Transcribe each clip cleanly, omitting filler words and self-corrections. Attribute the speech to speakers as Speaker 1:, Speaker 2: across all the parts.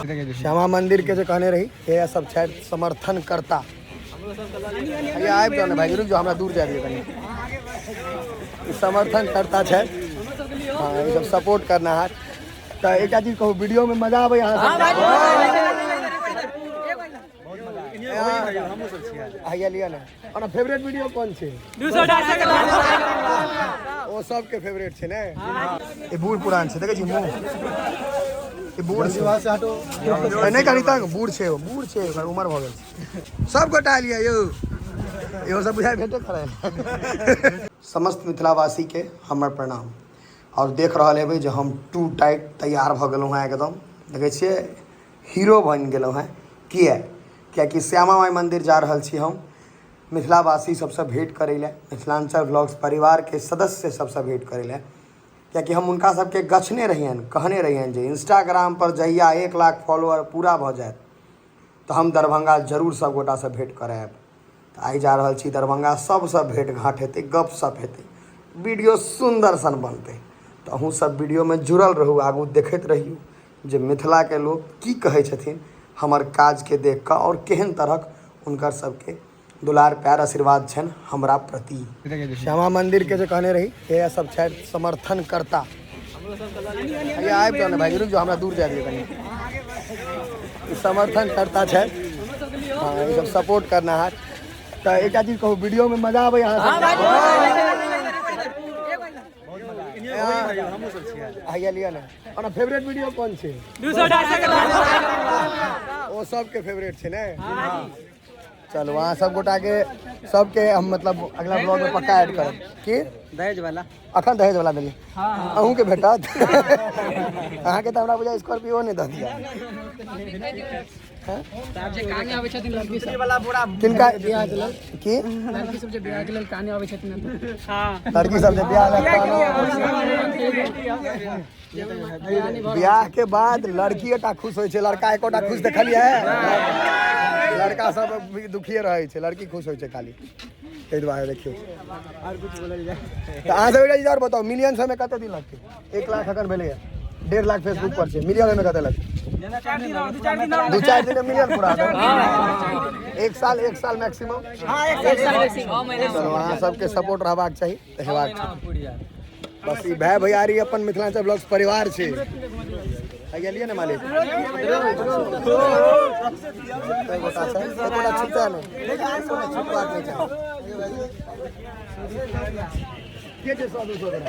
Speaker 1: श्यामा मंदिर के जे कहने रही हे सब छथि समर्थन करता। अरे आबि जाओ ने भाई, रुक जाओ, हमरा दूर जाय दियौ कनि। ई समर्थन करता छथि, हाँ, ई सब सपोर्ट करना है। तऽ एकटा चीज कहू, वीडियो में मजा आबै अहाँ सब? आइया लिअ ने। ओना फेवरेट वीडियो कोन छै? ओ सबके फेवरेट छै ने। ई बूढ़ पुरान छै, देखै छी मुँह, ई बूढ़ छै। नहि करी तंग, बूढ़ छै ओ, बूढ़ छै, ओकर उमर भऽ गेल छै। सब गोटा एलियै यौ, इहो सब बुझाइ भेटे करै। समस्त मिथिलावासी के हमर प्रणाम। और देख रहल हेबै जे हम टू टाइट तैयार भऽ गेलहुँ हेँ, एकदम देखै छियै हीरो बनि गेलहुँ हेँ। किए? किएकि श्यामा माइ मन्दिर जा रहल छी हम मिथिलावासी सबसँ भेँट करै लए, मिथिलाञ्चल ब्लॉग्स परिवारके सदस्य सबसँ भेँट करै लए। किएकि हम हुनका सबके गछने रहियनि, कहने रहियनि जे इंस्टाग्रामपर जहिया 1 लाख फॉलोअर पूरा भऽ जायत तऽ हम दरभंगा जरूर सब गोटासँ भेँट करय आयब। तऽ आइ जा रहल छी दरभंगा, सबसँ भेँट घाँट हेतै, गपशप हेतै, वीडियो सुन्दर सन बनतै। तऽ अहूँ सब वीडियोमे जुड़ल रहू, आगू देखैत रहियौ जे मिथिलाके लोक की कहै छथिन हमर काजके देख कऽ आओर केहन तरहक हुनकर सबके दुलार प्यार आशीर्वाद छनि हमरा प्रति। श्यामा मंदिर के जे कहने रही हे सब छथि समर्थन करता। अरे आबि जाओ ने भाई, रुक जाओ, हमरा दूर जाय दियौ कनि। ई समर्थन करता छथि, हाँ, ई सब सपोर्ट करना है। तऽ एकटा चीज कहू, वीडियो में मजा आबै अहाँ सब? आइया लिअ ने। ओना फेवरेट वीडियो कोन छै? ओ सबके फेवरेट छै ने। चलू अहाँ सब गोटा के सबके हम मतलब अगला ब्लॉग में पक्का ऐड करब। की
Speaker 2: दहेज वाला?
Speaker 1: अखन दहेज वाला देली अहूँ के भेटत। अहाँके तऽ हमरा बुझाइ स्कॉर्पियो नहि दऽ दिया।
Speaker 2: जे काने आबै छथिन लड़की सब वाला बोरा
Speaker 1: किनका की
Speaker 2: लड़की सब जे बियाह के लेल काने आबै छथिन। हां,
Speaker 1: लड़की सब जे बियाह लेल काने, बियाह के बाद लड़की टा खुश होइ छै, लड़का एकोटा खुश देखलियै? लड़का सब भी दुखिए रहै छै, लड़की खुश होइ छै खाली। ताहि दुआरे देखियौ। तऽ अहाँ सब एकटा चीज आओर बताउ, मिलियन सबमे कते दिन लगतै? 1 लाख अखन भेलैए, 1.5 लाख फेसबुक पर छै, मिलियन ओहिमे कते लगतै? 2-4 दिन में मिलियन पूरा। 1 साल, 1 साल मैक्सिमम। चलो अहाँ सबके सपोर्ट रहबाक चाही तऽ हेबाक चाही। बस ई भाय भैयारी अपन मिथिलांचल ब्लॉग्स परिवार छै। आ गेलियै ने मालिक? एकोटा छै, एकोटा छुटता नहि, छुटबाक नहि चाही। के छै 100-200 ग्राम?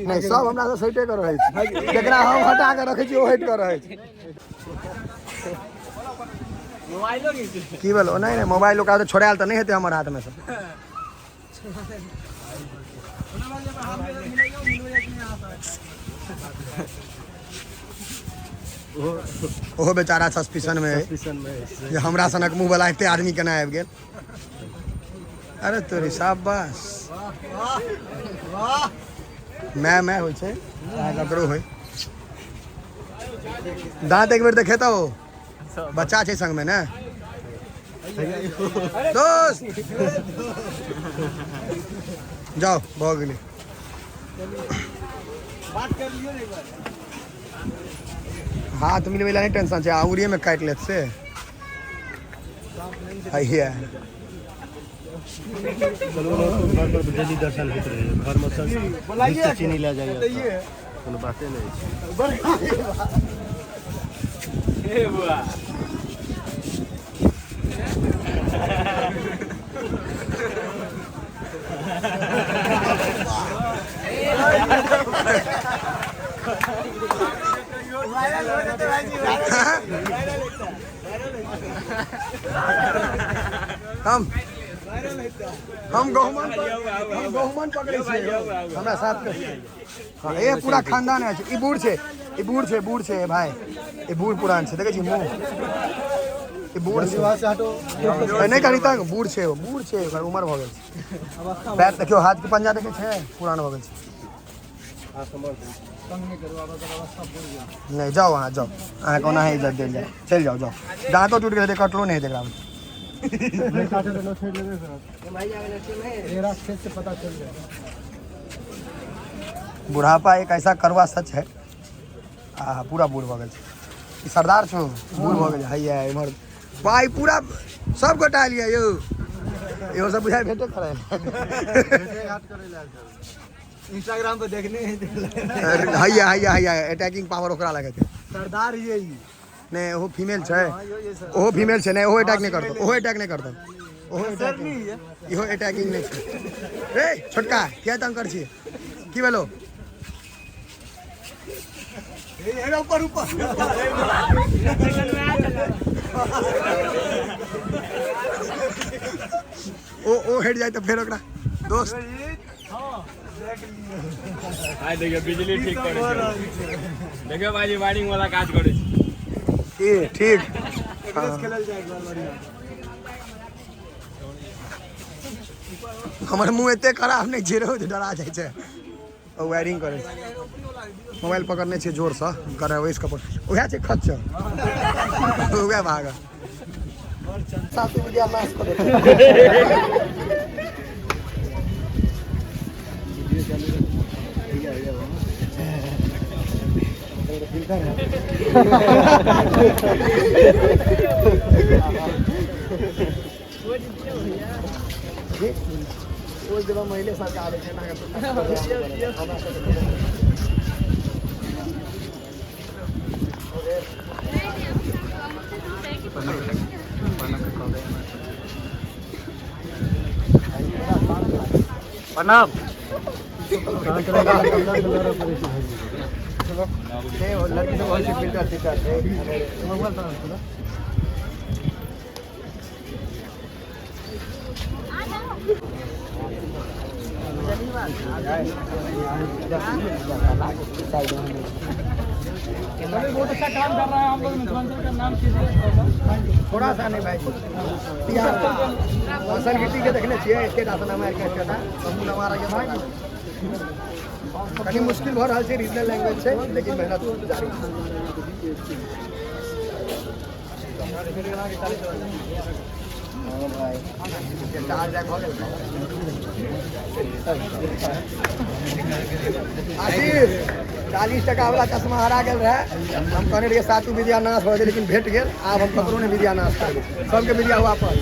Speaker 1: नहि, सब हमरा से सैटे कर रहै छै। जकरा हम हटा के रखै छी ओ हटि कऽ रहै छै। की भेलो? नहि नहि, मोबाइल ओकरा तऽ छोड़ायल तऽ नहि हेतै हमर हाथमे से। ओहो बेचारा सस्पिशन में है जे हमरा सनक मुँह वाला एते आदमी केना आबि गेल। अरे तोरी शाबाश, मैं मैं होइ छै चाहे ककरो होइ। दाँत एक बेर देखेतौ, बच्चा छै संगमे ने दोस्त। जाओ, भऽ गेलै। हाथ मिलबै लए नहि टेंशन छै, आउरिएमे काटि लेत से। हैया
Speaker 3: घर पर डेली दर्शन होइत रहैए, घरमे सब दूधसँ चीनी लए जाइए, कोनो बाते नहि छै।
Speaker 1: हम गहुमन, हम गहुमन पकड़ै छियै हमरा साथ के। हाँ, ए पूरा खानदान है। ई बूढ़ छै, ई बूढ़ छै, बूढ़ छै भाई, ई बूढ़ पुरान छै। देखै छी मुँह, ई बूढ़ छै। नहि करी तंग, बूढ़ छै ओ, बूढ़ छै, ओकर उमर भऽ गेल छै। पैर देखियौ, हाथ के पंजा देखै छै, पुरान भऽ गेल छै। नहि जाउ अहाँ, जाउ अहाँके ओना ही इज्जत देल जाय। चलि जाउ, जाउ। दाँतो टूटि गेल हेतै, कटलो नहि हेतै एकरा।
Speaker 3: पता चल जाए।
Speaker 1: बुढ़ापा एक ऐसा कड़वा सच है। आ पूरा बूढ़ भऽ गेल छै ई। सरदार छौ, बूढ़ भऽ गेल। हैया इम्हर भाई पूरा सब गोटा एलियै यौ। इहो सब बुझाइ भेटे करै।
Speaker 4: इंस्टाग्राम पे देखने।
Speaker 1: हैया हैया हैया, अटैकिंग पावर ओकरा लगै छै।
Speaker 4: सरदार ये ही।
Speaker 1: नहि, ओहो फीमेल छै, ओहो फीमेल छै। नहि, ओहो अटैक नहि करतौ, ओहो अटैक नहि करतौ, ओहो अटैक। इहो अटैकिंग नहि छै। रे छोटका, किया तंग कर छियै? की भेलो?
Speaker 4: ऊपर ऊपर।
Speaker 1: ओ हटि जाय तऽ फेर ओकरा दोस्त।
Speaker 5: आइ देखियौ, बिजली ठीक करै छै। देखियौ भाईजी, वायरिंग वाला काज करै छै।
Speaker 1: की ठीक?
Speaker 4: खेलल जाए एक बार बढ़िया।
Speaker 1: हमर मुँह एते खराब नहि छै रौ जे डरा जाइ छै। ओ वायरिंग करै छै, मोबाइल पकड़ने छै जोरसँ करे ओहिसँ कऽ उएह छै खच्चर, उएह भागल। सासु विद्या नाश कऽ देतै। ओहि जगह महिले सबके आबै छै ना, हमरा सबके।
Speaker 3: प्रणाम।
Speaker 1: नहीं, वो लड़की सब बहुत फिल्टर फिल्टर छै।
Speaker 2: बहुत अच्छा काम कर रहा है। हम लोग मिथिलांचल का नाम कीजिए।
Speaker 1: थोड़ा सा नहीं भाई, असल गिट्टी के देखने छियै, एके टा सना मारि के एकेटा हमहूँ नवारा के भाई। कनि मुश्किल भऽ रहल छै, रीजनल लैंग्वेज छै, लेकिन मेहनत जारी छै। भाई, चार जाक भऽ गेल। आशीष, 40 टका वाला चश्मा हरा गेल रहे। हम कहने रहियै सातु विद्या नाश भऽ गेल, लेकिन भेट गेल। आब हम ककरो नहि विद्या नाश करबै, सबके विद्या वापस।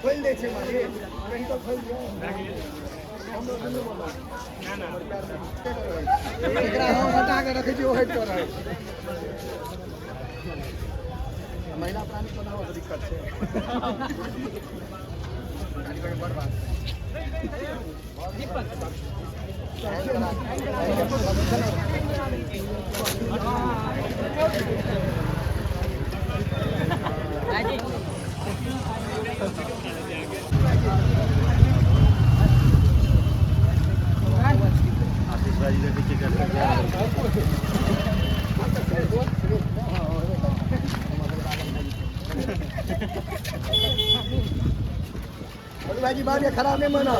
Speaker 1: खोलि दै छै मालिक, कहीं तो खोलि दियौ। एकरा हम हटा के रखै छी, ओ हटि कऽ रहै छै। महिला प्राणी कोना हो, दिक्कत छै। गाड़ी के बड़ बात।
Speaker 3: आशीष भाईजी, देखै छियै कतेक जा रहल छै।
Speaker 1: भाईजी, बात ये खराब नहीं मानो।